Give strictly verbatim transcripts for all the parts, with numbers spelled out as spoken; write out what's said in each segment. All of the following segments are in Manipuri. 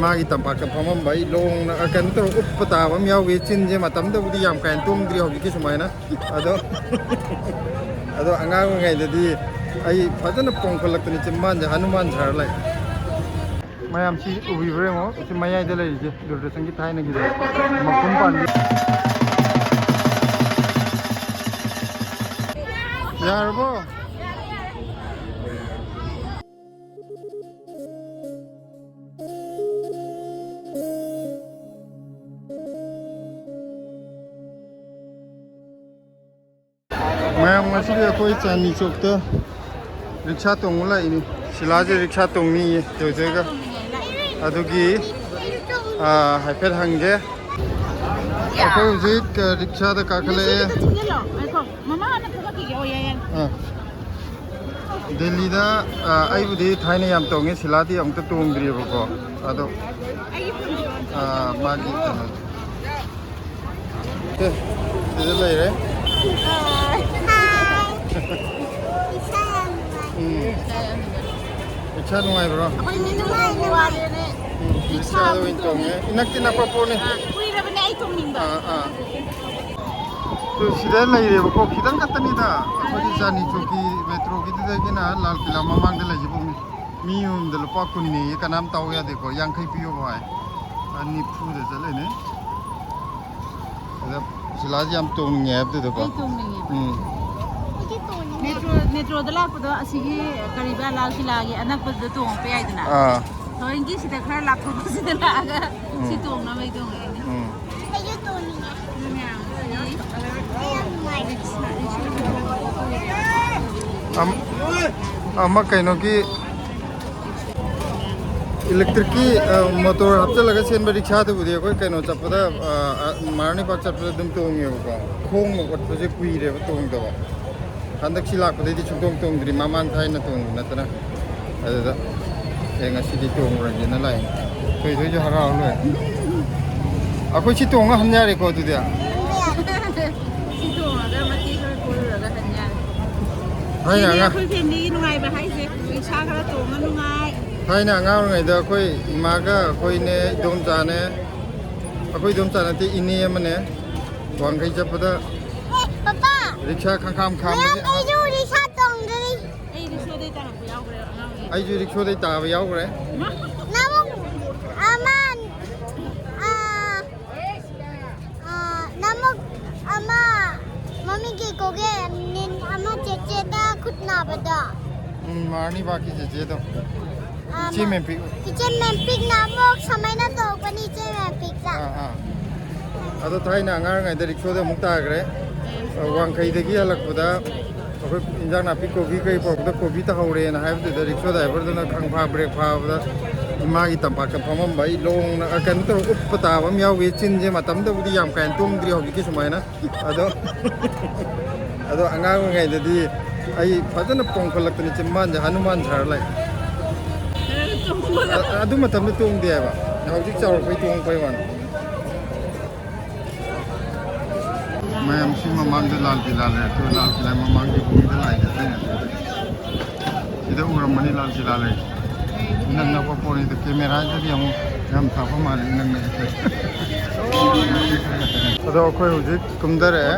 ꯃꯥꯒꯤ ꯇꯝꯄꯥꯛꯇ ꯐꯝꯃꯝꯕ ꯑꯩ ꯂꯣꯡꯅ, ꯑ, ꯀꯩꯅꯣ ꯇꯧꯔꯒ ꯎꯞꯄ ꯇꯥꯕ ꯑꯃ ꯌꯥꯎꯈꯤ꯫ ꯆꯤꯟꯁꯦ ꯃꯇꯝꯗꯕꯨꯗꯤ ꯌꯥꯝ ꯀꯥ ꯍꯦꯟꯅ ꯇꯣꯡꯗ꯭ꯔꯤ ꯍꯧꯖꯤꯛꯀꯤ ꯁꯨꯃꯥꯏꯅ꯫ ꯑꯗꯣ, ꯑꯗꯣ ꯑꯉꯥꯡ ꯑꯣꯏꯔꯤꯉꯩꯗꯗꯤ ꯑꯩ ꯐꯖꯅ ꯄꯣꯡꯈꯠꯂꯛꯇꯅ ꯆꯤꯟꯕꯥꯟꯁꯦ ꯍꯅꯨꯃꯥꯟ ꯁꯥꯔ ꯂꯩ꯫ ꯃꯌꯥꯝ ꯁꯤ ꯎꯕꯤꯕ꯭ꯔꯥ ꯌꯦꯡꯉꯣ, ꯁꯤ ꯃꯌꯥꯏꯗ ꯂꯩꯔꯤꯁꯦ ꯗꯨꯔꯗꯔꯁꯟꯒꯤ ꯊꯥꯏꯅꯒꯤꯗꯣ, ꯃꯈꯨꯝ ꯄꯥꯟꯕꯤ꯫ ꯌꯥꯔꯕꯣ? ꯃꯌꯥꯝ, ꯉꯁꯤꯗꯤ ꯑꯩꯈꯣꯏ ꯆꯥꯟꯗꯅꯤ ꯆꯧꯛꯇ ꯔꯤꯛꯁꯥ ꯇꯣꯡꯕ ꯂꯥꯛꯏꯅꯤ꯫ ꯁꯤꯂꯥꯁꯦ ꯔꯤꯛꯁꯥ ꯇꯣꯡꯅꯤꯌꯦ ꯊꯣꯏꯊꯣꯏꯒ꯫ ꯑꯗꯨꯒꯤ, ꯑꯥ, ꯍꯥꯏꯐꯦꯠ ꯍꯪꯒꯦ꯫ ꯑꯩꯈꯣꯏ ꯍꯧꯖꯤꯛ, ꯑ, ꯔꯤꯛꯁꯥꯗ ꯀꯥꯈꯠꯂꯛꯑꯦ꯫ ꯁꯤꯗ ꯊꯤꯡꯖꯤꯜꯂꯣ꯫ ꯉꯥꯏꯈꯣ, ꯃꯃꯥ ꯍꯥꯟꯅ ꯊꯣꯛꯂꯛꯈꯤꯒꯦ꯫ ꯑꯣ, ꯌꯥꯏ, ꯌꯥꯏ꯫ ꯑꯥ꯫ ꯗꯦꯜꯂꯤꯗ, ꯑ, ꯑꯩꯕꯨꯗꯤ ꯊꯥꯏꯅ ꯌꯥꯝ ꯇꯣꯡꯉꯦ, ꯁꯤꯂꯥꯗꯤ ꯑꯃꯨꯛꯇ ꯇꯣꯡꯗ꯭ꯔꯤꯕꯀꯣ꯫ ꯑꯗꯣ, ꯑꯩꯒꯤ ꯐꯣꯟꯗꯣ꯫ ꯑ, ꯃꯥꯒꯤ ꯀꯩꯅꯣ꯫ ꯑꯦ, ꯁꯤꯗ ꯂꯩꯔꯦ꯫ ꯍꯥꯏ꯫ ꯏꯁꯥ ꯌꯥꯝ ꯅꯨꯡꯉꯥꯏ꯫ ꯎꯝ꯫ ꯔꯤꯛꯁꯥ ꯅꯨꯡꯉꯥꯏꯕ꯭ꯔꯣ? ꯑꯩꯈꯣꯏ ꯃꯤ ꯅꯨꯡꯉꯥꯏ, ꯅꯨꯡꯉꯥꯏ꯫ ꯎꯝ, ꯔꯤꯛꯁꯥꯗ ꯑꯣꯏꯅ ꯇꯣꯡꯉꯦ꯫ ꯏꯅꯛꯇꯤ ꯅꯛꯄ ꯄꯣꯠꯅꯤ꯫ ꯑꯥ, ꯀꯨꯏꯔꯕꯅꯦ ꯑꯩ ꯇꯣꯡꯅꯤꯡꯕ꯫ ꯑꯥ, ꯑꯥ꯫ ꯑꯗꯨ ꯁꯤꯗ ꯂꯩꯔꯦꯕꯀꯣ, ꯈꯤꯇꯪ ꯈꯛꯇꯅꯤꯗ꯫ ꯑꯩꯈꯣꯏꯒꯤ ꯆꯥꯟꯗꯅꯤ ꯆꯧꯛꯀꯤ ꯃꯦꯇ꯭ꯔꯣꯒꯤꯗꯨꯗꯒꯤꯅ ꯂꯥꯜ ꯀꯤꯂꯥ ꯃꯃꯥꯡꯗ ꯂꯩꯁꯤꯕꯨ ꯃꯤ, ꯃꯤ ꯑꯃꯃꯝꯗ ꯂꯨꯄꯥ ꯀꯨꯟꯅꯦꯌꯦ, ꯀꯅꯥꯝ ꯇꯥꯎ ꯌꯥꯗꯦꯀꯣ, ꯌꯥꯡꯈꯩ ꯄꯤꯌꯣꯕ ꯍꯥꯏ꯫ ꯑ, ꯅꯤꯐꯨꯗ ꯆꯠꯂꯦꯅꯦ꯫ ꯑꯗ ꯁꯤꯂꯥꯁꯤ ꯌꯥꯝ ꯇꯣꯡꯅꯤꯡꯉꯦ ꯍꯥꯏꯕꯗꯨꯗꯀꯣ꯫ ꯑꯩ ꯇꯣꯡꯅꯤꯡꯉꯦ꯫ ꯎꯝ꯫ ꯃꯦꯇ꯭ꯔꯣ, ꯃꯦꯇ꯭ꯔꯣꯗ ꯂꯥꯛꯄꯗꯣ ꯑꯁꯤꯒꯤ ꯀꯔꯤꯕ ꯂꯥꯜ ꯀꯤꯂꯥꯒꯤ ꯑꯅꯛꯄꯗꯨꯗ ꯇꯣꯡꯉꯛꯄ ꯌꯥꯏꯗꯅ꯫ ꯑꯥ꯫ ꯊꯑꯣꯏꯀꯤ ꯁꯤꯗ ꯈꯔ ꯂꯥꯞꯊꯣꯛꯄꯁꯤꯗ ꯂꯥꯛꯑꯒ ꯁꯤ ꯎꯝ꯫ ꯇꯣꯡꯅꯕꯩ ꯇꯣꯡꯉꯛꯏꯅꯦ꯫ ꯎꯝ꯫ ꯑꯗꯨ ꯃꯌꯥꯝꯁꯤ ꯑꯝ-, ꯑꯃ ꯀꯩꯅꯣꯒꯤ ꯏꯂꯦꯛꯇ꯭ꯔꯤꯛꯀꯤ, ꯑ, ꯃꯣꯇꯣꯔ ꯍꯥꯞꯆꯤꯜꯂꯒ ꯆꯦꯟꯕ ꯔꯤꯛꯁꯥꯗꯨꯕꯨꯗꯤ ꯑꯩꯈꯣꯏ ꯀꯩꯅꯣ ꯆꯠꯄꯗ, ꯑ, ꯑ, ꯃꯍꯥꯔꯥꯅꯤ ꯄꯥꯔꯛ ꯆꯠꯄꯗ ꯑꯗꯨꯝ ꯇꯣꯡꯉꯦꯕꯀꯣ꯫ ꯈꯣꯡꯅ ꯑꯣꯠꯄꯁꯦ ꯀꯨꯏꯔꯦꯕ ꯇꯣꯡꯗꯕ꯫ ꯍꯟꯗꯛꯁꯤ ꯂꯥꯛꯄꯗꯩꯗꯤ ꯁꯨꯡꯇꯣꯡ ꯇꯣꯡꯗ꯭ꯔꯤ, ꯃꯃꯥꯡ ꯊꯥꯏꯅ ꯇꯣꯡꯕ ꯅꯠꯇꯅ꯫ ꯑꯗꯨꯗ ꯑꯦ, ꯉꯁꯤꯗꯤ ꯇꯣꯡꯉꯨꯔꯒꯦꯅ ꯂꯥꯛꯏꯅꯤ꯫ ꯊꯣꯏꯊꯣꯏꯁꯨ ꯍꯔꯥꯎ ꯂꯣꯏꯔꯦ꯫ ꯑꯩꯈꯣꯏ ꯁꯤ ꯇꯣꯡꯉ ꯍꯟ ꯌꯥꯔꯦꯀꯣ ꯑꯗꯨꯗꯤ? ꯁꯤ ꯇꯣꯡꯉꯒ ꯃꯇꯦꯛ ꯈꯔ ꯀꯣꯏꯔꯨꯔꯒ ꯍꯟ ꯌꯥꯔꯦ꯫ ꯊꯥꯏꯅ ꯁꯤꯅꯤ ꯑꯉꯥꯡ ꯑꯩꯈꯣꯏ ꯐꯦꯃꯤꯂꯤꯒꯤ ꯅꯨꯡꯉꯥꯏꯕ ꯍꯥꯏꯁꯦ꯫ ꯔꯤꯛꯁꯥ ꯈꯔ ꯇꯣꯡꯉ ꯅꯨꯡꯉꯥꯏ꯫ ꯊꯥꯏꯅ ꯑꯉꯥꯡ ꯑꯣꯏꯔꯤꯉꯩꯗ ꯑꯩꯈꯣꯏ ꯏꯃꯥꯒ ꯑꯩꯈꯣꯏꯅꯦ, ꯏꯗꯣꯝꯆꯥꯅꯦ, ꯑꯩꯈꯣꯏ ꯏꯗꯣꯝꯆꯥ ꯅꯠꯇꯦ, ꯏꯅꯦ ꯑꯃꯅꯦ, ꯋꯥꯡꯈꯩ ꯆꯠꯄꯗ ꯄꯄꯥ, ꯔꯤꯛꯁꯥ ꯈꯪꯈꯥꯝ ꯈꯥꯝꯕꯒꯤ꯫ ꯑꯩꯁꯨ ꯔꯤꯛꯁꯥ ꯇꯣꯡꯗ꯭ꯔꯤ꯫ ꯑꯩ ꯔꯤꯛꯁꯣꯗꯩ ꯇꯥꯔꯛꯄ ꯌꯥꯎꯈ꯭ꯔꯦ ꯑꯉꯥꯡ ꯑꯣꯏꯔꯤꯉꯩꯗ꯫ ꯑꯩꯁꯨ ꯔꯤꯛꯁꯣꯗꯩ ꯇꯥꯕ ꯌꯥꯎꯈ꯭ꯔꯦ꯫ ꯅꯃꯨꯛ ꯑꯃ, ꯑ, ꯑ, ꯅꯃꯨꯛ ꯑꯃ ꯃꯃꯤꯡ ꯀꯩ ꯀꯧꯒꯦ? ꯅꯤꯟ ꯑꯃ ꯆꯦꯆꯦꯗ ꯈꯨꯠ ꯅꯥꯕꯗꯣ꯫ ꯎꯝ, ꯃꯥꯔꯅꯤ ꯕꯥꯀꯤ ꯆꯦꯆꯦꯗꯣ꯫ ꯑ, ꯏꯆꯦ ꯃꯦꯝꯄꯤꯛ꯫ ꯏꯆꯦ ꯃꯦꯝꯄꯤꯛꯅ ꯑꯃꯨꯛ ꯁꯨꯃꯥꯏꯅ ꯇꯧꯔꯛꯄꯅꯤ, ꯏꯆꯦ ꯃꯦꯝꯄꯤꯛꯇ꯫ ꯑꯥ, ꯑꯥ꯫ ꯑꯗꯣ ꯊꯥꯏꯅ ꯑꯉꯥꯡ ꯑꯣꯏꯔꯤꯉꯩꯗ ꯔꯤꯛꯁꯣꯗ ꯑꯃꯨꯛ ꯇꯥꯈ꯭ꯔꯦ꯫ ꯑ, ꯋꯥꯡꯈꯩꯗꯒꯤ ꯍꯜꯂꯛꯄꯗ ꯑꯩꯈꯣꯏ ꯏꯟꯖꯥꯡ ꯅꯥꯄꯤ ꯀꯣꯕꯤ ꯀꯩ ꯄꯨꯔꯛꯄꯗ ꯀꯣꯕꯤ ꯇꯥꯍꯧꯔꯦꯅ ꯍꯥꯏꯕꯗꯨꯗ ꯔꯤꯛꯁꯣ ꯗ꯭ꯔꯥꯏꯚꯔꯗꯨꯅ ꯈꯪꯐꯥ ꯕ꯭ꯔꯦꯛ ꯐꯥꯕꯗ ꯏꯃꯥꯒꯤ ꯇꯝꯄꯥꯛꯇ ꯐꯝꯃꯝꯕ ꯑꯩ ꯂꯣꯡꯅ, ꯑ, ꯀꯩꯅꯣ ꯇꯧꯔ ꯎꯞꯄ ꯇꯥꯕ ꯑꯃ ꯌꯥꯎꯈꯤ꯫ ꯆꯤꯟꯁꯦ ꯃꯇꯝꯗꯕꯨꯗꯤ ꯌꯥꯝ ꯀꯥ ꯍꯦꯟꯅ ꯇꯣꯡꯗ꯭ꯔꯤ ꯍꯧꯖꯤꯛꯀꯤ ꯁꯨꯃꯥꯏꯅ꯫ ꯑꯗꯣ, ꯑꯗꯣ ꯑꯉꯥꯡ ꯑꯣꯏꯔꯤꯉꯩꯗꯗꯤ ꯑꯩ ꯐꯖꯅ ꯄꯣꯡꯈꯠꯂꯛꯇꯅ ꯆꯤꯟꯕꯥꯟꯁꯦ ꯍꯅꯨꯃꯥꯟ ꯁꯥꯔ ꯂꯩ꯫ ꯑ-, ꯑꯗꯨ ꯃꯇꯝꯗ ꯇꯣꯡꯗꯦ ꯍꯥꯏꯕ, ꯍꯧꯖꯤꯛ ꯆꯥꯎꯔꯛꯄꯩ ꯇꯣꯡꯉꯛꯄꯩ ꯋꯥꯅꯤ꯫ ꯃꯌꯥꯝ ꯁꯤ ꯃꯃꯥꯡꯗ ꯂꯥꯜ ꯀꯤꯂꯥ ꯂꯩꯔꯦ꯫ ꯂꯥꯜ ꯀꯤꯂꯥ ꯃꯃꯥꯡꯒꯤ ꯄꯨꯡꯗ ꯂꯥꯏ ꯀꯠꯇꯣꯏꯅꯦ꯫ ꯁꯤꯗ ꯎꯔꯝꯃꯅꯤ ꯂꯥꯜ ꯀꯤꯂꯥ ꯂꯩ꯫ ꯏꯅꯛ ꯅꯛꯄ ꯄꯣꯠꯅꯤꯗ꯫ ꯀꯦꯃꯦꯔꯥꯗꯗꯤ ꯑꯃꯨꯛ ꯌꯥꯝ ꯊꯥꯞꯄ ꯃꯥꯜꯂꯦ, ꯏꯅꯛ ꯅꯛꯑꯦ꯫ ꯑꯗꯣ ꯑꯩꯈꯣꯏ ꯍꯧꯖꯤꯛ ꯀꯨꯝꯊꯔꯛꯑꯦ꯫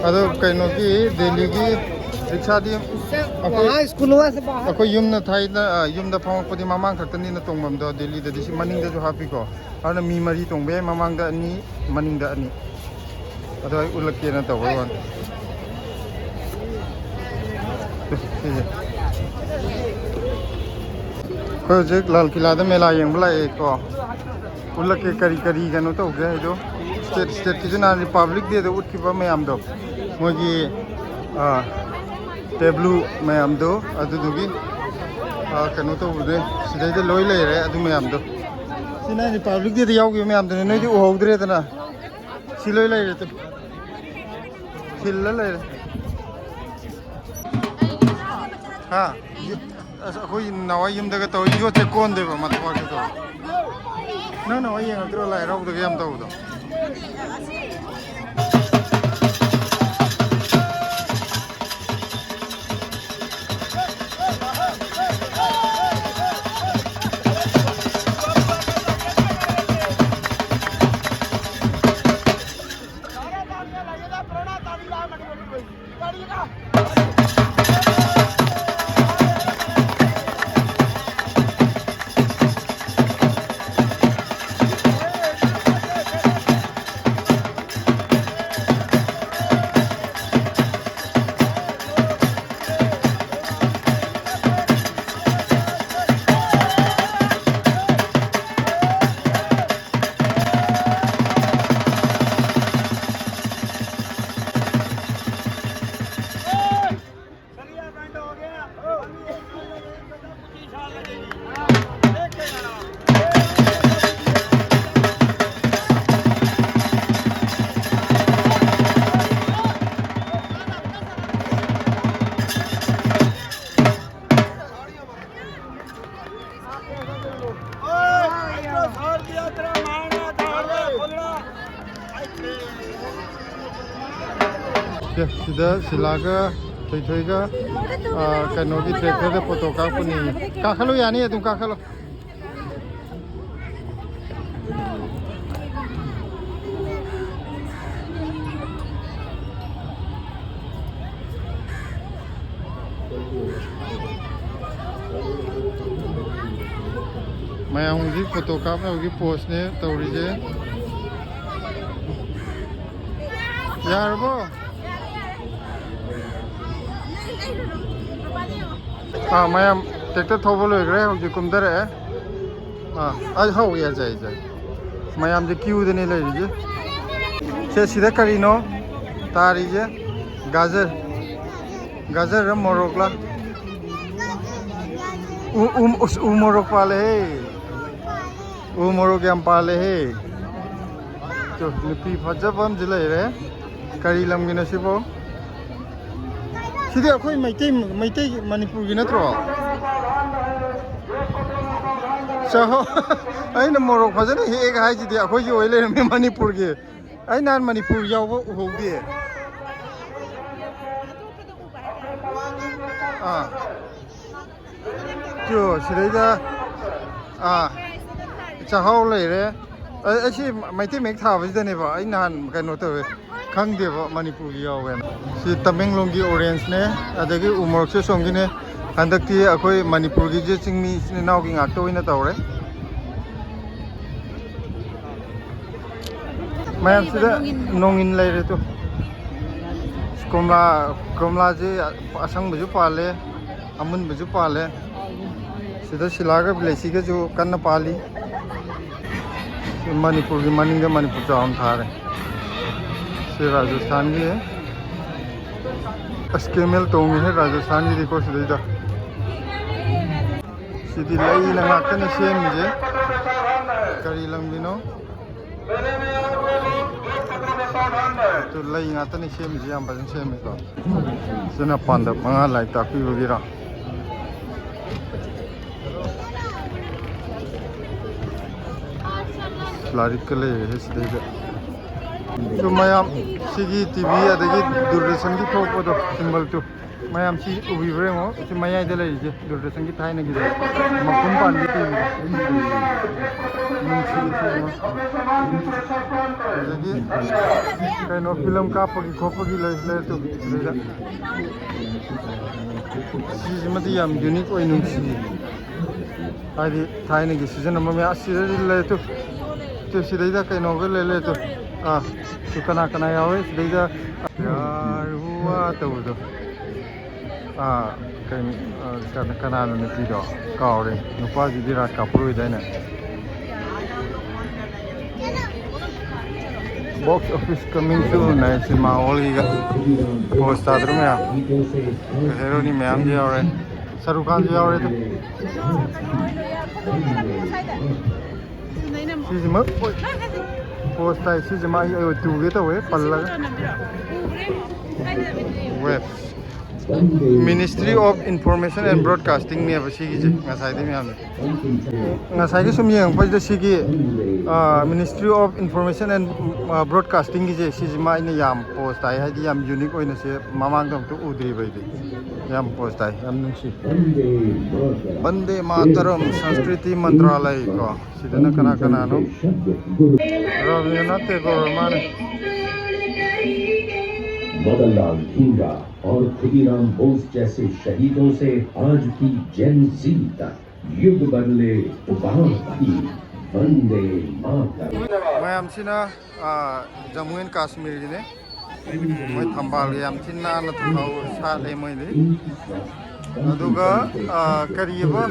ꯑꯗꯣ ꯀꯩꯅꯣꯒꯤ, ꯗꯦꯜꯂꯤꯒꯤ ꯔꯤꯛꯁꯥꯗꯤ ꯑꯩꯈꯣꯏ, ꯋꯥꯍꯥ ꯁ꯭ꯀꯨꯜ ꯋꯥ ꯁꯦ ꯕꯥꯍꯔ꯫ ꯑꯩꯈꯣꯏ ꯌꯨꯝꯅ ꯊꯥꯏꯅ, ꯑ, ꯌꯨꯝꯗ ꯐꯝꯃꯛꯄꯗꯤ ꯃꯃꯥꯡ ꯈꯛꯇꯅꯤꯅ ꯇꯣꯡꯐꯝꯗꯣ, ꯗꯦꯜꯂꯤꯗꯗꯤ ꯁꯤ ꯃꯅꯤꯡꯗꯁꯨ ꯍꯥꯞꯄꯤꯀꯣ꯫ ꯑꯗꯨꯅ ꯃꯤ ꯃꯔꯤ ꯇꯣꯡꯕ ꯌꯥꯏ, ꯃꯃꯥꯡꯗ ꯑꯅꯤ, ꯃꯅꯤꯡꯗ ꯑꯅꯤ꯫ ꯑꯗꯣ ꯑꯩ ꯎꯠꯂꯛꯀꯦꯅ ꯇꯧꯕꯩ ꯋꯥꯅꯤ꯫ ꯁꯤꯁꯦ꯫ ꯑꯩꯈꯣꯏ ꯍꯧꯖꯤꯛ ꯂꯥꯜ ꯀꯤꯂꯥꯗ ꯃꯦꯂꯥ ꯌꯦꯡꯕ ꯂꯥꯛꯑꯦꯀꯣ꯫ ꯎꯠꯂꯛꯀꯦ ꯀꯔꯤ ꯀꯔꯤ ꯀꯩꯅꯣ ꯇꯧꯒꯦ ꯍꯥꯏꯗꯣ꯫ ꯁ꯭ꯇꯦꯠ, ꯁ꯭ꯇꯦꯠꯀꯤꯁꯨ ꯅꯍꯥꯟ ꯔꯤꯄꯕ꯭ꯂꯤꯛ ꯗꯦꯗ ꯎꯠꯈꯤꯕ ꯃꯌꯥꯝꯗꯣ, ꯃꯣꯏꯒꯤ, ꯑ, ꯇꯦꯕ꯭ꯂꯨ ꯃꯌꯥꯝꯗꯣ, ꯑꯗꯨꯗꯨꯒꯤ, ꯑ, ꯀꯩꯅꯣ ꯇꯧꯕꯗꯨꯅꯦ꯫ ꯁꯤꯗꯩꯗ ꯂꯣꯏ ꯂꯩꯔꯦ ꯑꯗꯨ ꯃꯌꯥꯝꯗꯣ꯫ ꯁꯤ ꯅꯍꯥꯟ ꯔꯤꯄꯕ꯭ꯂꯤꯛ ꯗꯦꯗ ꯌꯥꯎꯈꯤꯕ ꯃꯌꯥꯝꯗꯨꯅꯦ, ꯅꯣꯏꯗꯤ ꯎꯍꯧꯗ꯭ꯔꯦꯗꯅ꯫ ꯁꯤ ꯂꯣꯏ ꯂꯩꯔꯦ ꯇꯨ꯫ ꯈꯤꯜꯂ ꯂꯩꯔꯦ꯫ ꯍꯥ? ꯌꯨ-, ꯑꯁ, ꯑꯩꯈꯣꯏ ꯅꯥꯎꯋꯥꯏ ꯌꯨꯝꯗꯒ ꯇꯧꯔꯤ ꯌꯣꯠꯁꯦ ꯀꯣꯟꯗꯣꯏꯕ ꯃꯊꯛ ꯃꯊꯛꯇ ꯇꯧꯔꯤ꯫ ꯅꯪ ꯅꯥꯎꯋꯥꯏ ꯌꯦꯡꯉꯛꯇ꯭ꯔꯣ ꯂꯥꯏ ꯍꯔꯥꯎꯕꯗꯒ ꯌꯥꯝ ꯇꯧꯕꯗꯣ? ꯁꯤꯗ ꯁꯤꯂꯥꯒ ꯊꯣꯏꯊꯣꯏꯒ, ꯑ, ꯀꯩꯅꯣꯒꯤ ꯇ꯭ꯔꯦꯛꯇꯔꯗ ꯐꯣꯇꯣ ꯀꯥꯞꯄꯅꯤ꯫ ꯀꯥꯈꯠꯂꯨ, ꯌꯥꯅꯤ, ꯑꯗꯨꯝ ꯀꯥꯈꯠꯂꯣ꯫ ꯃꯌꯥꯝ ꯍꯧꯖꯤꯛ ꯐꯣꯇꯣ ꯀꯥꯞꯅꯕꯒꯤ ꯄꯣꯁꯅꯦ ꯇꯧꯔꯤꯁꯦ꯫ ꯌꯥꯔꯕꯣ? ꯑꯥ, ꯃꯌꯥꯝ ꯇ꯭ꯔꯦꯛꯇꯔ ꯊꯧꯕ ꯂꯣꯏꯈ꯭ꯔꯦ, ꯍꯧꯖꯤꯛ ꯀꯨꯝꯊꯔꯛꯑꯦ꯫ ꯑꯥ, ꯑꯩ ꯍꯧ, ꯌꯥꯖꯩ, ꯌꯥꯖꯩ꯫ ꯃꯌꯥꯝꯁꯦ ꯀ꯭ꯌꯨꯗꯅꯦ ꯂꯩꯔꯤꯁꯦ꯫ ꯁꯦ, ꯁꯤꯗ ꯀꯔꯤꯅꯣ ꯇꯥꯔꯤꯁꯦ? ꯒꯥꯖꯔ꯫ ꯒꯥꯖꯔ ꯃꯣꯔꯣꯛꯂ? ꯎ, ꯎ, ꯎꯁ, ꯎ ꯃꯣꯔꯣꯛ ꯄꯥꯜꯂꯦꯍꯦ꯫ ꯎ ꯃꯣꯔꯣꯛ ꯌꯥꯝ ꯄꯥꯜꯂꯦꯍꯦ꯫ ꯇꯨ, ꯅꯨꯄꯤ ꯐꯖꯕ ꯑꯃꯁꯨ ꯂꯩꯔꯦ꯫ ꯀꯔꯤ ꯂꯝꯒꯤꯅꯣ ꯁꯤꯕꯣ? ꯁꯤꯗꯤ ꯑꯩꯈꯣꯏ ꯃꯩꯇꯩ, ꯃꯩꯇꯩ ꯃꯅꯤꯄꯨꯔꯒꯤ ꯅꯠꯇ꯭ꯔꯣ? ꯆꯥꯍꯧ-, ꯑꯩꯅ ꯃꯣꯔꯣꯛ ꯐꯖꯅ ꯍꯦꯛꯑꯦꯒ ꯍꯥꯏꯁꯤꯗꯤ ꯑꯩꯈꯣꯏꯒꯤ ꯑꯣꯏ ꯂꯩꯔꯝꯃꯦ ꯃꯅꯤꯄꯨꯔꯒꯤ꯫ ꯑꯩ ꯅꯍꯥꯟ ꯃꯅꯤꯄꯨꯔ ꯌꯥꯎꯕ ꯎꯍꯧꯗꯦ꯫ ꯑꯥ꯫ ꯇꯨ, ꯁꯤꯗꯩꯗ, ꯑꯥ, ꯆꯥꯍꯧ ꯂꯩꯔꯦ꯫ ꯑ-, ꯑꯩ ꯁꯤ ꯃꯩꯇꯩ ꯃꯌꯦꯛ ꯊꯥꯕꯁꯤꯗꯅꯦꯕ ꯑꯩ ꯅꯍꯥꯟ ꯀꯩꯅꯣ ꯇꯧꯋꯦ, ꯈꯪꯗꯦꯕ ꯃꯅꯤꯄꯨꯔꯒꯤ ꯌꯥꯎꯋꯦꯅ꯫ ꯁꯤ ꯇꯃꯦꯡꯂꯣꯡꯒꯤ ꯑꯣꯔꯦꯟꯖꯅꯦ, ꯑꯗꯒꯤ ꯎ ꯃꯣꯔꯣꯛꯁꯨ ꯁꯣꯝꯒꯤꯅꯦ꯫ ꯍꯟꯗꯛꯇꯤ ꯑꯩꯈꯣꯏ ꯃꯅꯤꯄꯨꯔꯒꯤꯁꯦ ꯆꯤꯡꯃꯤ ꯏꯆꯤꯟ ꯏꯅꯥꯎꯒꯤ ꯉꯥꯛꯇ ꯑꯣꯏꯅ ꯇꯧꯔꯦ꯫ ꯃꯌꯥꯝꯁꯤꯗ ꯅꯣꯡꯏꯟ ꯂꯩꯔꯦ ꯇꯨ꯫ ꯀꯣꯝꯂꯥ, ꯀꯣꯝꯂꯥꯁꯦ ꯑꯁꯪꯕꯁꯨ ꯄꯥꯜꯂꯦ, ꯑꯃꯨꯟꯕꯁꯨ ꯄꯥꯜꯂꯦ꯫ ꯁꯤꯗ ꯁꯤꯂꯥꯒ ꯕꯤꯂꯦꯁꯤꯒꯁꯨ ꯀꯟꯅ ꯄꯥꯜꯂꯤ꯫ ꯃꯅꯤꯄꯨꯔꯒꯤ ꯃꯅꯤꯡꯗ ꯃꯅꯤꯄꯨꯔ ꯆꯥꯎꯅ ꯊꯥꯔꯦ꯫ ꯁꯤ ꯔꯥꯖꯁꯊꯥꯟꯒꯤ꯫ ꯑꯁ, ꯀꯦꯃꯦꯜ ꯇꯣꯡꯉꯤꯍꯦ ꯔꯥꯖꯁꯊꯥꯟꯒꯤꯗꯤꯀꯣ ꯁꯤꯗꯩꯗ꯫ ꯁꯤꯗꯤ ꯂꯩꯅ ꯉꯥꯛꯇꯅꯤ ꯁꯦꯝꯃꯤꯁꯦ꯫ ꯀꯔꯤ ꯂꯝꯒꯤꯅꯣ? ꯑꯗꯨ ꯂꯩ ꯉꯥꯛꯇꯅꯤ ꯁꯦꯝꯃꯤꯁꯦ, ꯌꯥꯝ ꯐꯖꯅ ꯁꯦꯝꯃꯤꯀꯣ꯫ ꯁꯤꯅ ꯄꯥꯟꯗꯝ ꯃꯉꯥ ꯂꯥꯏꯔꯤꯛ ꯇꯥꯛꯄꯤꯕꯒꯤꯔꯣ? ꯂꯥꯏꯔꯤꯛꯀ ꯂꯩꯔꯦꯍꯦ ꯁꯤꯗꯩꯗ꯫ ꯁꯨ ꯃꯌꯥꯝ, ꯁꯤꯒꯤ ꯇꯤ ꯚꯤ ꯑꯗꯒꯤ ꯗꯨꯔꯗꯔꯁꯟꯒꯤ ꯊꯣꯛꯄꯗꯣ, ꯁꯤꯝꯕꯜ ꯇꯨ꯫ ꯃꯌꯥꯝ ꯁꯤ ꯎꯕꯤꯕ꯭ꯔꯥ ꯌꯦꯡꯉꯣ, ꯁꯤ ꯃꯌꯥꯏꯗ ꯂꯩꯔꯤꯁꯦ ꯗꯨꯔꯗꯔꯁꯟꯒꯤ ꯊꯥꯏꯅꯒꯤꯗꯣ, ꯃꯈꯨꯝ ꯄꯥꯟꯕꯤ ꯇꯤ ꯚꯤꯗꯣ꯫ ꯅꯨꯡꯁꯤ, ꯁꯤ ꯌꯦꯡꯉꯣ꯫ ꯑꯗꯒꯤ ꯀꯩꯅꯣ, ꯐꯤꯂꯝ ꯀꯥꯞꯄꯒꯤ ꯈꯣꯠꯄꯒꯤ ꯂꯩ, ꯂꯩꯔꯛꯇꯨ ꯁꯤꯗꯩꯗ꯫ ꯁꯤꯁꯤꯃꯗꯤ ꯌꯥꯝ ꯌꯨꯅꯤꯛ ꯑꯣꯏ, ꯅꯨꯡꯁꯤ꯫ ꯍꯥꯏꯗꯤ ꯊꯥꯏꯅꯒꯤ ꯁꯤꯖꯤꯟꯅꯕ ꯃꯌꯥꯝ ꯑꯁꯤꯗꯗꯤ ꯂꯩꯔꯦ ꯇꯨ꯫ ꯇꯨ ꯁꯤꯗꯩꯗ ꯀꯩꯅꯣꯒ ꯂꯩ, ꯂꯩꯔꯦ ꯇꯨ꯫ ꯑꯥ, ꯇꯨ ꯀꯅꯥ ꯀꯅꯥ ꯌꯥꯎꯋꯦ ꯁꯤꯗꯩꯗ? ꯌꯥꯔ ꯍꯨꯋꯥ ꯇꯧꯕꯗꯣ꯫ ꯑꯥ, ꯀꯩꯅꯣ, ꯑꯥ, ꯀꯅꯥ-, ꯀꯅꯥꯅꯣ ꯅꯨꯄꯤꯗꯣ? ꯀꯥꯎꯔꯦ꯫ ꯅꯨꯄꯥꯁꯤꯗꯤ ꯔꯥꯖ Kapoor ꯑꯣꯏꯗꯥꯏꯅꯦ? Box office coming soon ꯍꯥꯏ ꯁꯤꯅꯦꯃꯥ ꯍꯣꯜꯒꯤꯒ ꯄꯣꯁ ꯇꯥꯗ꯭ꯔꯣ ꯃꯌꯥꯝ? ꯍꯦꯔꯣꯅꯤ ꯃꯌꯥꯝꯁꯨ ꯌꯥꯎꯔꯦ꯫ ꯁꯔꯨꯛ ꯈꯥꯟꯁꯨ ꯌꯥꯎꯔꯦ ꯑꯗꯨ꯫ ꯁꯤꯁꯤꯃꯛ ꯄꯣꯁ ꯇꯥꯏ꯫ ꯁꯤꯁꯤꯃ ꯑꯩ ꯑꯣꯏ ꯇꯨꯒꯦ ꯇꯧꯋꯦ ꯄꯜꯂꯒ꯫ Web. Ministry of Information and Broadcasting ꯅꯦꯕ ꯁꯤꯒꯤꯁꯦ ꯉꯁꯥꯏꯗꯩ ꯃꯌꯥꯝꯁꯦ꯫ ꯉꯁꯥꯏꯒꯤ ꯁꯨꯝ ꯌꯦꯡꯉꯛꯄꯁꯤꯗ ꯁꯤꯒꯤ, ꯑ, Ministry of Information and, ꯑ, Broadcasting ꯒꯤꯁꯦ ꯁꯤꯁꯤꯃ ꯑꯩꯅ ꯌꯥꯝ ꯄꯣꯁ ꯇꯥꯏ, ꯍꯥꯏꯗꯤ ꯌꯥꯝ ꯌꯨꯅꯤꯛ ꯑꯣꯏꯅ ꯁꯦ ꯃꯃꯥꯡꯗ ꯑꯝꯇ ꯎꯗ꯭ꯔꯤꯕ ꯑꯩꯗꯤ꯫ ꯌꯥꯝ ꯄꯣꯁ ꯇꯥꯏ, ꯌꯥꯝ ꯅꯨꯡꯁꯤ꯫ ꯕꯟꯗꯦ ꯃꯥꯇꯔꯝ ꯁꯪꯁꯀ꯭ꯔꯤꯇꯤ ꯃꯟꯇ꯭ꯔꯥꯂꯌ ꯀꯣ꯫ ꯁꯤꯗꯅ ꯀꯅꯥ ꯀꯅꯥꯅꯣ? ꯔꯕꯤꯟꯗ꯭ꯔꯅꯥꯊ ꯇꯦꯒꯣꯔ ꯃꯥꯅꯦ꯫ मदनलाल धींगा और खुदीराम बोस जैसे शहीदों से आज की जेन जी तक युग बदले, उबार थी। वंदे मातरम। ꯃꯌꯥꯝꯁꯤꯅ, ꯑꯥ, ꯖꯝꯃꯨ ꯑꯦꯟ ꯀꯥꯁꯃꯤꯔꯒꯤꯅꯦ꯫ ꯃꯣꯏ ꯊꯝꯕꯥꯜꯒ ꯌꯥꯝ ꯊꯤꯅ ꯅꯥꯟꯅ ꯊꯝꯍꯧ-, ꯁꯥꯠꯂꯦ ꯃꯣꯏꯗꯤ꯫ ꯑꯗꯨꯒ, ꯑꯥ, ꯀꯔꯤꯑꯕ?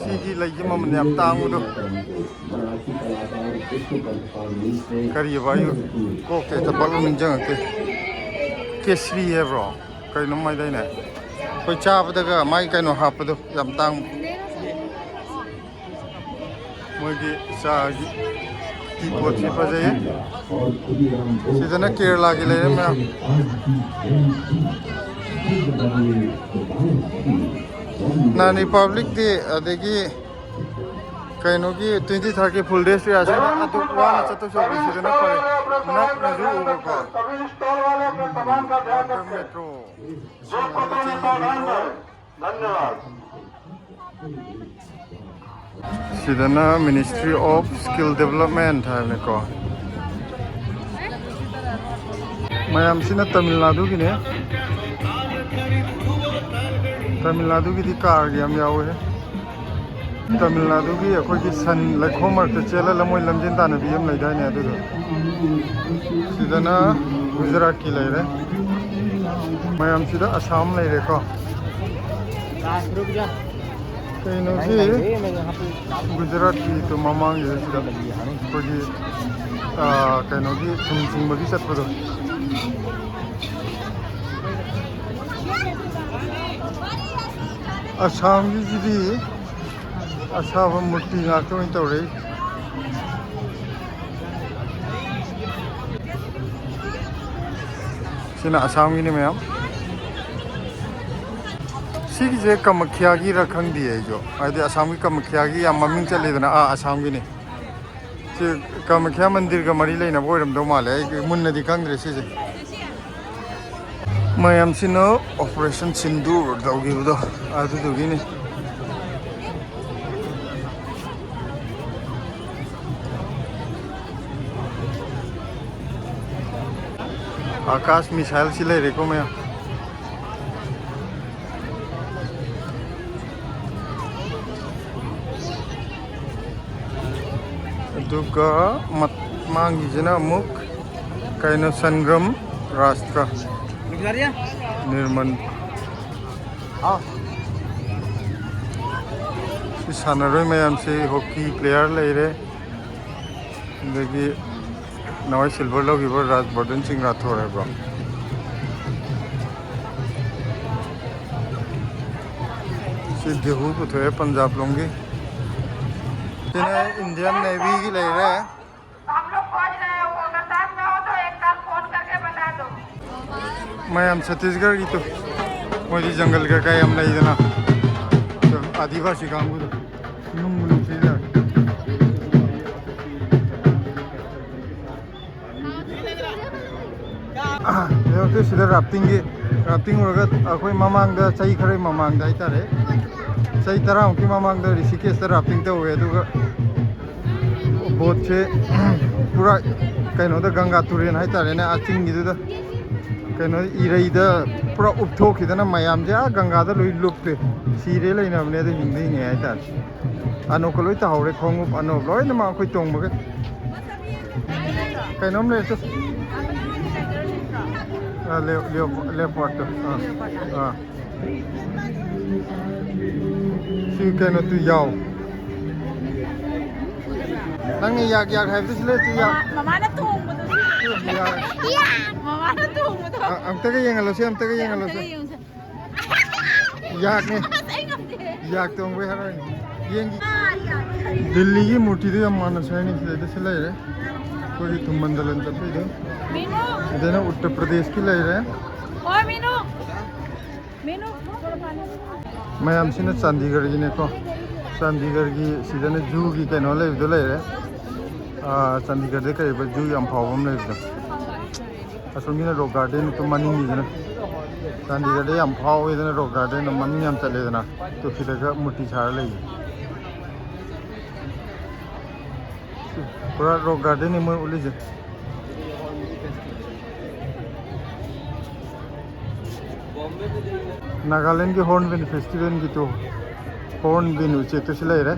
ꯁꯤꯒꯤ ꯂꯩꯁꯦ ꯃꯃꯜ ꯌꯥꯝ ꯇꯥꯡꯕꯗꯣ꯫ ꯀꯔꯤꯑꯕ? ꯑꯩ ꯀꯣꯛꯇ ꯍꯦꯛꯇ ꯄꯠꯂꯥꯎ ꯅꯤꯡꯁꯤꯡꯉꯛꯇꯦ꯫ ꯀꯦꯁꯔꯤ ꯍꯥꯏꯕ꯭ꯔꯣ? ꯀꯩꯅꯣꯝ ꯍꯥꯏꯗꯥꯏꯅꯦ? ꯑꯩꯈꯣꯏ ꯆꯥꯕꯗꯒ ꯃꯥꯏ ꯀꯩꯅꯣ ꯍꯥꯞꯄꯗꯣ ꯌꯥꯝ ꯇꯥꯡꯕ꯫ ꯃꯣꯏꯒꯤ ꯆꯥꯒꯤ ꯇꯤ ꯄꯣꯠꯁꯤ ꯐꯖꯩꯌꯦ꯫ ꯁꯤꯗꯅ ꯀꯦꯔꯂꯥꯒꯤ ꯂꯩꯔꯦ ꯃꯌꯥꯝ꯫ ꯅꯥꯟ ꯔꯤꯄꯕ꯭ꯂꯤꯛ ꯗꯦ ꯑꯗꯒꯤ ꯀꯩꯅꯣꯒꯤ twenty third ꯀꯤ full dress rehearsal ꯑꯗꯨ ꯋꯥꯅ ꯆꯠꯇꯧ ꯁꯔꯨꯛ ꯁꯤꯗꯅ ꯐꯔꯦ꯫ ꯅꯛꯅꯁꯨ ꯎꯕꯀꯣ꯫ ꯃꯦꯇ꯭ꯔꯣ꯫ ꯁꯤꯗꯅ Ministry of Skill Development ꯍꯥꯏꯕꯅꯤꯀꯣ꯫ ꯃꯌꯥꯝꯁꯤꯅ ꯇꯥꯃꯤꯜ ꯅꯥꯗꯨꯒꯤꯅꯦ꯫ ꯇꯥꯃꯤꯜ ꯅꯥꯗꯨꯒꯤꯗꯤ ꯀꯥꯔꯒ ꯌꯥꯝ ꯌꯥꯎꯋꯦ꯫ ꯇꯥꯃꯤꯜ ꯅꯥꯗꯨꯒꯤ ꯑꯩꯈꯣꯏꯒꯤ ꯁꯟ ꯂꯩꯈꯣꯝ ꯃꯔꯛꯇ ꯆꯦꯜꯍꯜꯂ ꯃꯣꯏ ꯂꯝꯖꯦꯟ ꯇꯥꯟꯅꯕꯤ ꯑꯃ ꯂꯩꯗꯥꯏꯅꯦ, ꯑꯗꯨꯗꯣ꯫ ꯁꯤꯗꯅ ꯒꯨꯖꯔꯥꯠꯀꯤ ꯂꯩꯔꯦ꯫ ꯃꯌꯥꯝꯁꯤꯗ ꯑꯁꯥꯝ ꯂꯩꯔꯦꯀꯣ꯫ ꯀꯩꯅꯣꯒꯤ ꯒꯨꯖꯔꯥꯠꯀꯤꯗꯣ ꯃꯃꯥꯡꯒꯤꯗ ꯁꯤꯗ ꯑꯩꯈꯣꯏꯒꯤ, ꯑꯥ, ꯀꯩꯅꯣꯒꯤ ꯊꯨꯝ ꯆꯤꯡꯕꯒꯤ ꯆꯠꯄꯗꯣ꯫ ꯑꯁꯥꯝꯒꯤꯁꯤꯗꯤ ꯑꯁꯥꯕ ꯃꯨꯔꯇꯤ ꯉꯥꯛꯇ ꯑꯣꯏꯅ ꯇꯧꯔꯛꯏ꯫ ꯁꯤꯅ ꯑꯁꯥꯝꯒꯤꯅꯤ ꯃꯌꯥꯝ꯫ ꯁꯤꯒꯤꯁꯦ ꯀꯃꯈ꯭ꯌꯥꯒꯤꯔ ꯈꯪꯗꯦ ꯑꯩꯁꯨ, ꯍꯥꯏꯗꯤ ꯑꯁꯥꯝꯒꯤ ꯀꯃꯈ꯭ꯌꯥꯒꯤ ꯌꯥꯝ ꯃꯃꯤꯡ ꯆꯠꯂꯤꯗꯅ꯫ ꯑꯥ, ꯑꯁꯥꯝꯒꯤꯅꯤ꯫ ꯁꯤ ꯀꯃꯈ꯭ꯌꯥ ꯃꯟꯗꯤꯔꯒ ꯃꯔꯤ ꯂꯩꯅꯕ ꯑꯣꯏꯔꯝꯗꯧ ꯃꯥꯜꯂꯦ, ꯑꯩ ꯃꯨꯟꯅꯗꯤ ꯈꯪꯗ꯭ꯔꯦ ꯁꯤꯁꯦ꯫ ꯃꯌꯥꯝꯁꯤꯅ Operation Sindoor ꯇꯧꯈꯤꯕꯗꯣ ꯑꯗꯨꯗꯨꯒꯤꯅꯤ꯫ ꯑꯥꯀꯥꯁ ꯃꯤꯁꯥꯏꯜꯁꯤ ꯂꯩꯔꯦꯀꯣ ꯃꯌꯥꯝ꯫ ꯑꯗꯨꯒ ꯃꯠ-, ꯃꯥꯡꯒꯤꯁꯤꯅ ꯑꯃꯨꯛ ꯀꯩꯅꯣ, ꯁꯟꯒ꯭ꯔꯝ ꯔꯥꯁꯇ꯭ꯔ ꯅꯤꯔꯃꯟ꯫ ꯁꯤ ꯁꯥꯟꯅꯔꯣꯏ ꯃꯌꯥꯝꯁꯤ ꯍꯣꯀꯤ ꯄ꯭ꯂꯦꯌꯔ ꯂꯩꯔꯦ, ꯑꯗꯒꯤ ꯅꯍꯥꯟꯋꯥꯏ ꯁꯤꯜꯚꯔ ꯂꯧꯈꯤꯕ ꯔꯥꯖꯕꯔꯙꯟ ꯁꯤꯡ ꯔꯥꯊꯣꯔ ꯍꯥꯏꯕ꯭ꯔꯣ? ꯁꯤ ꯗꯦꯍꯨ ꯄꯨꯊꯣꯛꯑꯦ ꯄꯟꯖꯥꯕ ꯂꯣꯝꯒꯤ꯫ ꯁꯤꯅ ꯏꯟꯗꯤꯌꯟ ꯅꯦꯚꯤꯒꯤ ꯂꯩꯔꯦ꯫ हम लोग पहुंच रहे हैं, वो अगर साथ में हो तो एक बार फोन करके बता दो। ꯃꯌꯥꯝ ꯁꯠꯇꯤꯁꯒꯔꯒꯤꯗꯣ, ꯃꯣꯏꯗꯤ ꯖꯪꯒꯜꯒ ꯀꯌꯥ ꯌꯥꯝ ꯂꯩꯗꯅ꯫ ꯑꯗꯣ ꯑꯥꯗꯤꯕꯥꯁꯤ ꯀꯥꯡꯕꯨꯗꯣ ꯅꯨꯡꯕꯨ ꯅꯨꯡꯁꯤꯗ꯫ ꯁꯤꯗ ꯔꯥꯐꯇꯤꯡꯒꯤ, ꯔꯥꯐꯇꯤꯡ ꯎꯔꯒ ꯑꯩꯈꯣꯏ ꯃꯃꯥꯡꯗ, ꯆꯍꯤ ꯈꯔꯒꯤ ꯃꯃꯥꯡꯗ ꯍꯥꯏꯇꯥꯔꯦ, ꯆꯍꯤ ꯇꯔꯥꯃꯨꯛꯀꯤ ꯃꯃꯥꯡꯗ ꯔꯤꯁꯤꯀꯦꯁꯇ ꯔꯥꯐꯇꯤꯡ ꯇꯧꯋꯦ꯫ ꯑꯗꯨꯒ ꯕꯣꯠꯁꯦ ꯄꯨꯔꯥ ꯀꯩꯅꯣꯗ, ꯒꯪꯒꯥ ꯇꯨꯔꯦꯜ ꯍꯥꯏꯇꯥꯔꯦꯅꯦ, ꯑꯥ ꯆꯤꯡꯒꯤꯗꯨꯗ, ꯀꯩꯅꯣ, ꯏꯔꯩꯗ ꯄꯨꯔꯥ ꯎꯞꯊꯣꯛꯈꯤꯗꯅ ꯃꯌꯥꯝꯁꯦ ꯑꯥ ꯒꯪꯒꯥꯗ ꯂꯣꯏ ꯂꯨꯞꯄꯦ꯫ ꯁꯤꯔꯦ ꯂꯩꯅꯕꯅꯦ, ꯑꯗꯨ ꯍꯤꯡꯗ ꯍꯤꯡꯉꯦ ꯍꯥꯏꯇꯥꯔꯦ꯫ ꯑꯅꯣꯛꯀ ꯂꯣꯏ ꯇꯥꯍꯧꯔꯦ, ꯈꯣꯡꯎꯞ ꯑꯅꯣꯛ ꯂꯣꯏꯅꯃꯛ ꯑꯩꯈꯣꯏ ꯇꯣꯡꯕꯒꯤ꯫ ꯀꯩꯅꯣꯝ ꯂꯩꯔꯦ ꯇꯨ꯫ ꯑꯥ, ꯂꯦ-, ꯂꯦꯑꯣ-, ꯂꯦꯑꯣꯄꯥꯔꯗꯇꯣ꯫ ꯑꯥ, ꯑꯥ꯫ ꯁꯤ ꯀꯩꯅꯣ ꯇꯨ ꯌꯥꯎ꯫ ꯅꯪꯅ ꯌꯥꯛ ꯌꯥꯛ ꯍꯥꯏꯕꯗꯨ ꯁꯤ ꯂꯩ ꯇꯨ ꯌꯥꯛ꯫ ꯃꯃꯥ-, ꯃꯃꯥꯅ ꯇꯣꯡꯕꯗꯣ꯫ ꯁꯤ ꯌꯥꯛ꯫ ꯃꯃꯥꯅ ꯇꯣꯡꯕꯗꯣ꯫ ꯑ-, ꯑꯝꯇꯒ ꯌꯦꯡꯍꯜꯂꯣꯁꯦ, ꯑꯝꯇꯒ ꯌꯦꯡꯍꯜꯂꯣꯁꯦ꯫ ꯑꯝꯇꯒ ꯌꯦꯡꯉꯨꯁꯦ꯫ ꯌꯥꯛꯅꯦ꯫ ꯑꯁ, ꯑꯩ ꯉꯝꯗꯦ꯫ ꯌꯥꯛ ꯇꯣꯡꯕꯩ ꯍꯔꯥꯎꯔꯤꯅꯦ꯫ ꯌꯦꯡꯒꯤ꯫ ꯑꯥ, ꯌꯥꯛ꯫ ꯗꯤꯜꯂꯤꯒꯤ ꯃꯨꯔꯇꯤꯗꯨ ꯌꯥꯝ ꯃꯥꯟꯅꯁꯦ ꯍꯥꯏꯅꯤ꯫ ꯁꯤꯗꯩꯗ ꯁꯤ ꯂꯩꯔꯦ꯫ ꯑꯩꯈꯣꯏꯒꯤ ꯊꯨꯝꯕꯟꯗꯂꯟ ꯆꯠꯄꯩꯗꯣ꯫ ꯃꯤꯅꯨ꯫ ꯑꯗꯩꯅ ꯎꯠꯇꯔ ꯄ꯭ꯔꯗꯦꯁꯀꯤ ꯂꯩꯔꯦ꯫ ꯍꯣꯏ, ꯃꯤꯅꯨ꯫ ꯃꯤꯅꯨ꯫ ꯃꯌꯥꯝꯁꯤꯅ ꯆꯥꯟꯗꯤꯒꯔꯒꯤꯅꯦꯀꯣ꯫ ꯆꯥꯟꯗꯤꯒꯔꯒꯤ ꯁꯤꯗꯅ ꯖꯨꯒꯤ ꯀꯩꯅꯣ ꯂꯩꯕꯗꯣ ꯂꯩꯔꯦ꯫ ꯑꯥ, ꯆꯥꯟꯗꯤꯒꯔꯗ ꯀꯔꯤꯕ ꯖꯨ ꯌꯥꯝ ꯐꯥꯎꯕ ꯑꯃ ꯂꯩꯕꯗꯣ꯫ ꯑꯁꯣꯝꯒꯤꯅ ꯔꯣꯛ ꯒꯥꯔꯗꯦꯟ ꯇꯨ ꯃꯅꯤꯡꯒꯤꯗꯨꯅ꯫ ꯆꯥꯟꯗꯤꯒꯔꯗ ꯌꯥꯝ ꯐꯥꯎꯋꯦꯗꯅ ꯔꯣꯛ ꯒꯥꯔꯗꯦꯟꯗꯣ, ꯃꯃꯤꯡ ꯌꯥꯝ ꯆꯠꯂꯦꯗꯅ꯫ ꯇꯨ ꯁꯤꯗꯒ ꯃꯨꯔꯇꯤ ꯁꯥꯔ ꯂꯩꯌꯦ꯫ ꯄꯨꯔꯥ ꯔꯣꯛ ꯒꯥꯔꯗꯦꯟꯅꯤ ꯃꯣꯏ ꯎꯠꯂꯤꯁꯦ꯫ ꯅꯥꯒꯥꯂꯦꯟꯒꯤ ꯍꯣꯔꯟꯕꯤꯜ ꯐꯦꯁꯇꯤꯚꯦꯜꯒꯤ ꯇꯨ ꯍꯣꯔꯟꯕꯤꯜ ꯎꯆꯦꯛꯇꯨ ꯁꯤ ꯂꯩꯔꯦ꯫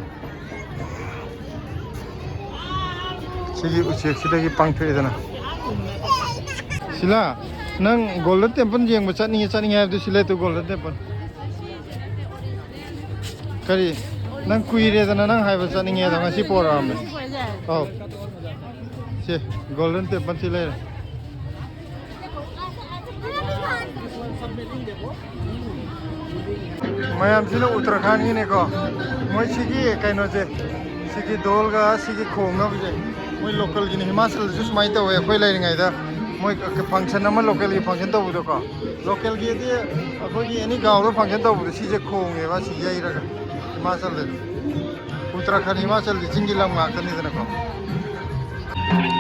ꯁꯤꯒꯤ ꯎꯆꯦꯛꯁꯤꯗꯒꯤ ꯄꯥꯡꯊꯣꯛꯑꯦꯗꯅ꯫ ꯁꯤꯂꯥ, ꯅꯪ ꯒꯣꯜꯗꯟ ꯇꯦꯝꯄꯜ ꯌꯦꯡꯕ ꯆꯠꯅꯤꯡꯉꯦ, ꯆꯠꯅꯤꯡꯉꯦ ꯍꯥꯏꯕꯗꯨ ꯁꯤ ꯂꯩ ꯇꯨ, ꯒꯣꯜꯗꯟ ꯇꯦꯝꯄꯜ꯫ ꯀꯔꯤ? ꯅꯪ ꯀꯨꯏꯔꯦꯗꯅ ꯅꯪ ꯍꯥꯏꯕ ꯆꯠꯅꯤꯡꯉꯦꯗ, ꯉꯁꯤ ꯄꯣꯔꯛꯑꯕꯅꯦ꯫ ꯑꯧ꯫ ꯁꯤ ꯒꯣꯜꯗꯟ ꯇꯦꯝꯄꯜ ꯁꯤ ꯂꯩꯔꯦ꯫ ꯃꯌꯥꯝꯁꯤꯅ ꯎꯠꯇꯔꯈꯥꯟꯒꯤꯅꯦꯀꯣ꯫ ꯃꯣꯏ ꯁꯤꯒꯤ ꯀꯩꯅꯣꯁꯦ, ꯁꯤꯒꯤ ꯙꯣꯜꯒ ꯁꯤꯒꯤ ꯈꯣꯡꯅꯕꯁꯦ ꯃꯣꯏ ꯂꯣꯀꯦꯜꯒꯤꯅꯤ꯫ ꯍꯤꯃꯥꯆꯜꯗꯁꯨ ꯁꯨꯃꯥꯏꯅ ꯇꯧꯋꯦ, ꯑꯩꯈꯣꯏ ꯂꯩꯔꯤꯉꯩꯗ ꯃꯣꯏ ꯐꯪꯁꯟ ꯑꯃ, ꯂꯣꯀꯦꯜꯒꯤ ꯐꯪꯁꯟ ꯇꯧꯕꯗꯣꯀꯣ꯫ ꯂꯣꯀꯦꯜꯒꯤꯗꯤ ꯑꯩꯈꯣꯏꯒꯤ ꯑꯦꯅꯤ ꯒꯥꯎꯗ ꯐꯪꯁꯟ ꯇꯧꯕꯗꯣ ꯁꯤꯁꯦ ꯈꯣꯡꯉꯦꯕ, ꯁꯤ ꯌꯩꯔꯒ꯫ ꯍꯤꯃꯥꯆꯜꯗꯗꯤ, ꯎꯠꯇꯔꯥꯈꯟ, ꯍꯤꯃꯥꯆꯜꯗꯤ ꯆꯤꯡꯒꯤ ꯂꯝ ꯉꯥꯛꯇꯅꯤꯗꯅꯀꯣ꯫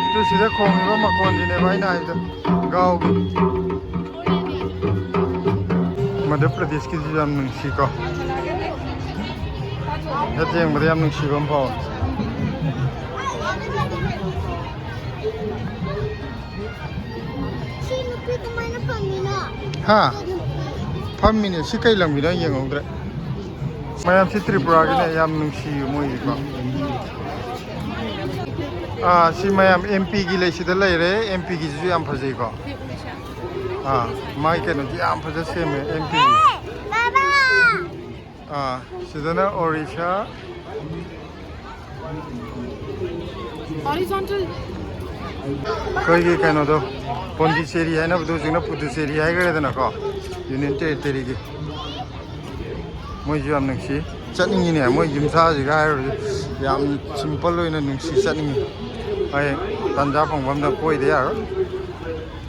ꯑꯗꯨ ꯁꯤꯗ ꯈꯣꯡꯉꯤꯕ ꯃꯈꯣꯟꯁꯤꯅꯦꯕ ꯑꯩꯅ ꯍꯥꯏꯕꯗꯣ, ꯒꯥꯎꯒꯤ꯫ ꯃꯙ꯭ꯌ ꯄ꯭ꯔꯗꯦꯁꯀꯤꯁꯨ ꯌꯥꯝ ꯅꯨꯡꯁꯤꯀꯣ꯫ ꯍꯦꯛ ꯌꯦꯡꯕꯗ ꯌꯥꯝ ꯅꯨꯡꯁꯤꯕ ꯑꯃ ꯐꯥꯎꯋꯦ꯫ ꯁꯤ ꯅꯨꯄꯤ ꯀꯃꯥꯏꯅ ꯐꯝꯃꯤꯅꯣ? ꯍꯥ? ꯐꯝꯃꯤꯅꯦ꯫ ꯁꯤ ꯀꯩ ꯂꯝꯒꯤꯅꯣ ꯑꯩ ꯌꯦꯡꯍꯧꯗ꯭ꯔꯦ꯫ ꯃꯌꯥꯝꯁꯤ ꯇ꯭ꯔꯤꯄꯨꯔꯥꯒꯤꯅꯦ꯫ ꯌꯥꯝ ꯅꯨꯡꯁꯤꯌꯦ ꯃꯣꯏꯒꯤꯀꯣ꯫ ꯑꯥ, ꯁꯤ ꯃꯌꯥꯝ ꯑꯦꯝ ꯄꯤꯒꯤ ꯂꯩꯁꯤꯗ ꯂꯩꯔꯦ꯫ ꯑꯦꯝ ꯄꯤꯒꯤꯁꯤꯁꯨ ꯌꯥꯝ ꯐꯖꯩꯀꯣ꯫ ꯑꯥ, ꯃꯥꯒꯤ ꯀꯩꯅꯣꯁꯤ ꯌꯥꯝ ꯐꯖ ꯁꯦꯝꯃꯦ ꯑꯦꯝ ꯄꯤꯒꯤ꯫ ꯑꯥ, ꯁꯤꯗꯅ ꯑꯣꯔꯤꯁꯥ꯫ Horizontal. ꯑꯩꯈꯣꯏꯒꯤ ꯀꯩꯅꯣꯗꯣ, ꯄꯣꯟꯗꯤꯆꯦꯔꯤ ꯍꯥꯏꯅꯕꯗꯣ ꯍꯧꯖꯤꯛꯅ ꯄꯨꯗꯨꯆꯦꯔꯤ ꯍꯥꯏꯈ꯭ꯔꯦꯗꯅꯀꯣ, ꯌꯨꯅꯤꯌꯟ ꯇꯦꯔꯤꯇꯣꯔꯤꯒꯤ꯫ ꯃꯣꯏꯁꯨ ꯌꯥꯝ ꯅꯨꯡꯁꯤ꯫ ꯆꯠꯅꯤꯡꯉꯤꯅꯦ, ꯃꯣꯏ ꯌꯨꯝꯁꯥꯁꯤꯒ ꯍꯥꯏꯔꯨꯔꯗꯤ ꯌꯥꯝ ꯁꯤꯝꯄꯜ ꯑꯣꯏꯅ ꯅꯨꯡꯁꯤ꯫ ꯆꯠꯅꯤꯡꯉꯤ꯫ ꯑꯩ ꯇꯥꯟꯖꯥ ꯐꯪꯕ ꯑꯝꯗ ꯀꯣꯏꯗ ꯌꯥꯔꯣꯏ꯫